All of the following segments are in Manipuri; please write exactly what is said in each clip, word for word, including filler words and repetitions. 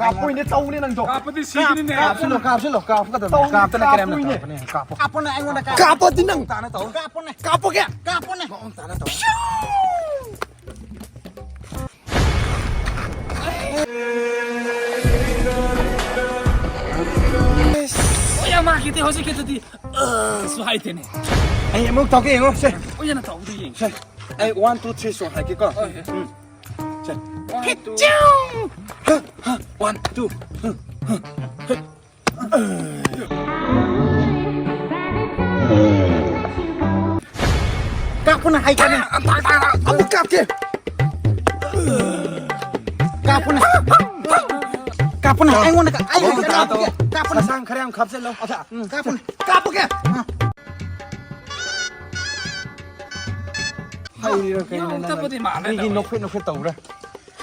ꯀꯥꯞꯄꯣꯏꯅꯦ, ꯇꯧꯅꯦ ꯅꯪꯗꯣ꯫ ꯀꯥꯞꯄꯗꯤ ꯁꯤꯒꯅꯤꯅꯦ꯫ ꯀꯥꯞꯁꯤꯜꯂꯣ, ꯀꯥꯞꯁꯤꯜꯂꯣ, ꯀꯥꯞꯀꯗꯕꯅꯦ꯫ ꯇꯧꯅꯦ, ꯀꯥꯞꯇꯅ ꯀꯔꯦꯝꯅ ꯀꯥꯞꯄꯣꯏꯅꯦ꯫ ꯇꯧꯔꯛꯀꯅꯤ꯫ ꯀꯥꯞꯄꯣ꯫ ꯀꯥꯞꯄꯣꯅꯦ, ꯑꯩꯉꯣꯟꯗ ꯀꯥꯞꯄꯣ꯫ ꯀꯥꯞꯄꯗꯤ ꯅꯪ꯫ ꯇꯥꯅ ꯇꯧ꯫ ꯀꯥꯞꯄꯣꯅꯦ꯫ ꯀꯥꯞꯄꯣꯒꯦ꯫ ꯀꯥꯞꯄꯣꯅꯦ꯫ ꯃꯑꯣꯡ ꯇꯥꯅ ꯇꯧ꯫ ꯑꯣꯏ, ꯃꯥꯒꯤꯗꯤ ꯍꯧꯖꯤꯛꯀꯤꯗꯨꯗꯤ, ꯑ, ꯁꯨ ꯍꯥꯏꯇꯦꯅꯦ꯫ ꯑꯩ ꯑꯃꯨꯛ ꯇꯧꯒꯦ, ꯌꯦꯡꯉꯣ, ꯁꯦ꯫ ꯑꯣꯏꯅ ꯇꯧꯕꯗꯤ ꯌꯦꯡꯁꯦ꯫ ꯁꯦ, ꯑꯩ one, two, three ꯁꯣ ꯍꯥꯏꯒꯦꯀꯣ꯫ ꯍꯣꯏ, ꯍꯣꯏ꯫ ꯎꯝ꯫ ꯁꯦ꯫ One, two. ꯍ, ꯍ, one, two. ꯍ, ꯍ, ꯍ꯫ ꯀꯥꯞꯄꯅ ꯍꯥꯏꯒꯅꯤ꯫ ꯑꯃꯨꯛ ꯀꯥꯞꯀꯦ꯫ ꯀꯥꯞꯄꯅ꯫ ꯀꯥꯞꯄꯅ꯫ ꯑꯩꯉꯣꯟꯗ ꯀꯥ-, ꯑꯩ ꯍꯥꯏꯒꯅꯤ꯫ ꯀꯥꯞꯄꯒꯦ꯫ ꯀꯥꯞꯄꯅ꯫ ꯁꯥꯁꯥꯡ ꯈꯔ ꯌꯥꯝ ꯈꯥꯞꯆꯜꯂꯣ꯫ ꯎꯝ, ꯀꯥꯞꯄꯅ꯫ ꯀꯥꯞꯄꯒꯦ꯫ ꯍꯩꯔꯤꯔ ꯀꯩꯅꯣ ꯅꯪ? ꯌꯥꯎꯗꯕꯗꯤ ꯃꯥꯜꯂꯦ ꯀꯔꯤꯒꯤ ꯇꯧꯔꯤ꯫ ꯅꯣꯛꯐꯦꯠ ꯅꯣꯛꯐꯦꯠ ꯇꯧꯕ꯭ꯔꯥ?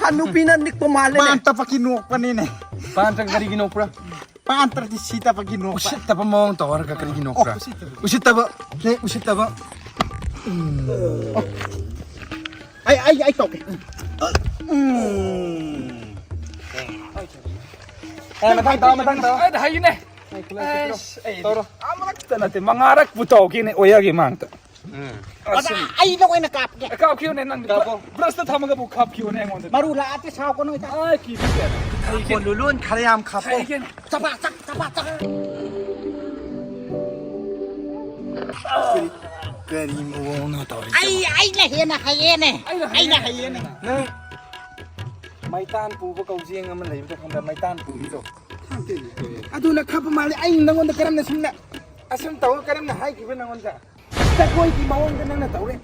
ꯍꯅꯨꯕꯤꯅ ꯅꯤꯛꯄ ꯃꯥꯜꯂꯦꯅꯦ꯫ ꯄꯥꯟ ꯇꯞꯄꯒꯤ ꯅꯣꯛꯄꯅꯤꯅꯦ꯫ ꯄꯥꯟ ꯇꯞ ꯀꯔꯤꯒꯤ ꯅꯣꯛꯄ꯭ꯔꯥ? ꯄꯥꯟ ꯇꯞꯇꯤ ꯁꯤ ꯇꯞꯄꯒꯤ ꯅꯣꯛꯄ꯫ ꯎꯁꯤꯠꯇꯕ ꯃꯑꯣꯡ ꯇꯧꯔꯒ ꯀꯔꯤꯒꯤ ꯅꯣꯛꯄ꯭ꯔꯥ? ꯑꯣ, ꯎꯁꯤꯠꯇꯕ꯫ ꯎꯁꯤꯠꯇꯕ꯫ ꯍꯦ, ꯎꯁꯤꯠꯇꯕ꯫ ꯎꯝ꯫ ꯑꯣ꯫ ꯑꯩ, ꯑꯩ, ꯑꯩ ꯇꯧꯒꯦ꯫ ꯎꯝ꯫ ꯑꯦ, ꯃꯊꯪ ꯇꯧ, ꯃꯊꯪ ꯇꯧ꯫ ꯑꯩꯗ ꯍꯩꯅꯦ꯫ ꯑꯩ ꯈꯨꯠꯂꯥꯏ ꯆꯠꯄꯤꯔꯣ꯫ ꯑꯩꯁ, ꯑꯩ ꯇꯧꯔꯣ꯫ ꯑꯃꯨꯔꯛꯇ ꯅꯠꯇꯦ, ꯃꯉꯥꯔꯛꯄꯨ ꯇꯧꯈꯤꯅꯦ ꯑꯣꯌꯥꯒꯤ ꯃꯥꯡꯗ꯫ ꯎꯝ꯫ ꯑꯗ ꯑꯁ꯫ ꯑꯩꯅ ꯑꯣꯏꯅ ꯀꯥꯞꯀꯦ꯫ ꯑꯦ, ꯀꯥꯞꯈꯤꯕꯅꯦ ꯅꯪꯗꯤ꯫ ꯀꯥꯞꯄꯣ꯫ ꯕ꯭ꯔꯁꯇ ꯊꯝꯃꯒꯕꯨ ꯀꯥꯞꯈꯤꯕꯅꯦ ꯑꯩꯉꯣꯟꯗ꯫ ꯃꯔꯨ ꯂꯥꯛꯑꯗꯤ ꯁꯥꯎꯒꯅꯨ ꯏꯇꯥꯎ꯫ ꯑꯥ, ꯀꯤꯕꯤꯗꯦ꯫ ꯍꯩꯒꯦ꯫ ꯀꯣ ꯂꯨꯂꯨꯟ ꯈꯔ ꯌꯥꯝ ꯀꯥꯞꯄꯣ꯫ ꯍꯩꯒꯦ꯫ ꯆꯄꯥ, ꯆꯛ, ꯆꯄꯥ, ꯆꯛ꯫ ꯀꯔꯤ, ꯀꯔꯤ ꯃꯑꯣꯡꯅꯣ ꯇꯧꯔꯤꯁꯤꯕꯣ? ꯑꯩ, ꯑꯩꯅ ꯍꯦꯟꯅ ꯍꯩꯌꯦꯅꯦ꯫ ꯑꯩꯅ ꯍꯩꯌꯦꯅꯦ꯫ ꯑꯩꯅ ꯍꯩꯌꯦꯅꯦ꯫ ꯅꯪ ꯃꯩꯇꯥꯟ ꯄꯨꯕ ꯀꯧꯖꯦꯡ ꯑꯃ ꯂꯩꯕꯗꯣ ꯈꯪꯕ꯭ꯔꯥ? ꯃꯩꯇꯥꯟ ꯄꯨꯕꯤꯗꯣ꯫ ꯑꯗꯨꯅ ꯈꯞꯄ ꯃꯥꯜꯂꯦ꯫ ꯑꯩ ꯅꯪꯉꯣꯟꯗ ꯀꯔꯝꯅ ꯁꯨꯝꯅ ꯑꯁꯨꯝ ꯇꯧꯔ ꯀꯔꯝꯅ ꯍꯥꯏꯈꯤꯕ꯭ꯔꯥ ꯅꯪꯉꯣꯟꯗ? ꯖꯒꯣꯏꯒꯤ ꯃꯑꯣꯡꯗ ꯅꯪꯅ ꯇꯧꯔꯦ꯫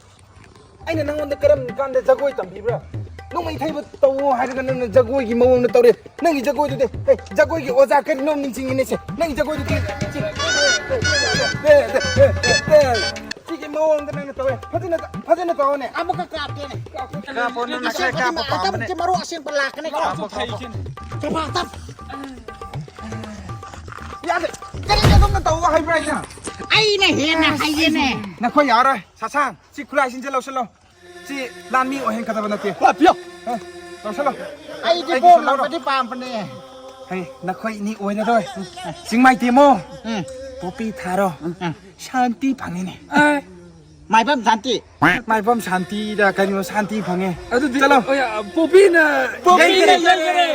ꯑꯩꯅ ꯅꯪꯉꯣꯟꯗ ꯀꯔꯝ ꯀꯥꯟꯗ ꯖꯒꯣꯏ ꯇꯝꯕꯤꯕ꯭ꯔꯥ? ꯅꯣꯡꯃꯩ ꯊꯩꯕ ꯇꯧꯋꯣ ꯍꯥꯏꯔꯒ ꯅꯪꯅ ꯖꯒꯣꯏꯒꯤ ꯃꯑꯣꯡꯗ ꯇꯧꯔꯦ꯫ ꯅꯪꯒꯤ ꯖꯒꯣꯏꯗꯨꯗꯤ, ꯍꯦ, ꯖꯒꯣꯏꯒꯤ ꯑꯣꯖꯥ ꯀꯔꯤꯅꯣꯝ ꯅꯤꯡꯁꯤꯡꯉꯤꯅꯦ ꯁꯦ꯫ ꯅꯪꯒꯤ ꯖꯒꯣꯏꯗꯨꯗꯤ, ꯁꯤ, ꯁꯤꯒꯤ ꯃꯑꯣꯡꯗ ꯅꯪꯅ ꯇꯧꯋꯦ꯫ ꯐꯖꯅ, ꯐꯖꯅ ꯇꯧꯋꯣꯅꯦ꯫ ꯑꯃꯨꯛꯀ ꯀꯥꯞꯀꯦꯅꯦ꯫ ꯀꯥꯞꯄꯣ, ꯅꯪ ꯅꯁꯥ ꯀꯥꯞꯄ ꯄꯥꯝꯕꯅꯦ꯫ ꯑꯇꯝꯁꯦ ꯃꯔꯨ ꯑꯁꯦꯡꯕ ꯂꯥꯛꯀꯅꯤ꯫ ꯀꯥꯞꯄꯣ, ꯀꯥꯞꯄꯣ꯫ ꯆꯄꯥ, ꯆꯞ꯫ ꯌꯥꯗꯦ꯫ ꯀꯔꯤꯒꯤ ꯑꯗꯨꯝꯅ ꯇꯧ ꯍꯥꯏꯕ꯭ꯔꯥ ꯑꯩꯅ? ꯑꯩꯅ ꯍꯦꯟꯅ ꯍꯩꯌꯦꯅꯦ꯫ ꯅꯈꯣꯏ ꯌꯥꯔꯣꯏ꯫ ꯁꯥꯁꯥꯡ, ꯁꯤ ꯈꯨꯠꯂꯥꯏꯁꯤꯡꯁꯦ ꯂꯧꯁꯤꯜꯂꯣ꯫ ꯁꯤ ꯂꯥꯟꯃꯤ ꯑꯣꯏꯍꯟꯒꯗꯕ ꯅꯠꯇꯦ꯫ ꯈꯨꯠꯂꯥꯏ ꯄꯤꯌꯣ꯫ ꯑ꯫ ꯂꯧꯁꯜꯂꯣ꯫ ꯑꯩꯗꯤ ꯑꯩꯒꯤ ꯕꯣꯝ ꯁꯨꯝ ꯂꯧꯔꯣ꯫ ꯂꯪꯕꯗꯤ ꯄꯥꯝꯕꯅꯦ꯫ ꯍꯩ, ꯅꯈꯣꯏ ꯏꯅꯤ ꯑꯣꯏꯔꯔꯣꯏ꯫ ꯆꯤꯡꯃꯥꯏ ꯇꯦꯝꯃꯣ꯫ ꯎꯝ꯫ ꯄꯣꯄꯤ ꯊꯥꯔꯣ꯫ ꯎꯝ꯫ ꯁꯥꯟꯇꯤ ꯐꯪꯉꯤꯅꯦ꯫ ꯑꯦ꯫ ꯃꯥꯏꯕꯝ ꯁꯥꯟꯇꯤ꯫ ꯃꯥꯏꯕꯝ ꯁꯥꯟꯇꯤꯗ ꯀꯩꯅꯣ ꯁꯥꯟꯇꯤ ꯐꯪꯉꯦ꯫ ꯑꯗꯨꯗꯤ ꯆꯠꯂꯣ꯫ ꯍꯣꯏ, ꯄꯣꯄꯤꯅ ꯄꯣꯄꯤꯅ ꯌꯩꯈꯔꯦ꯫ ꯌꯩꯈꯔꯦ꯫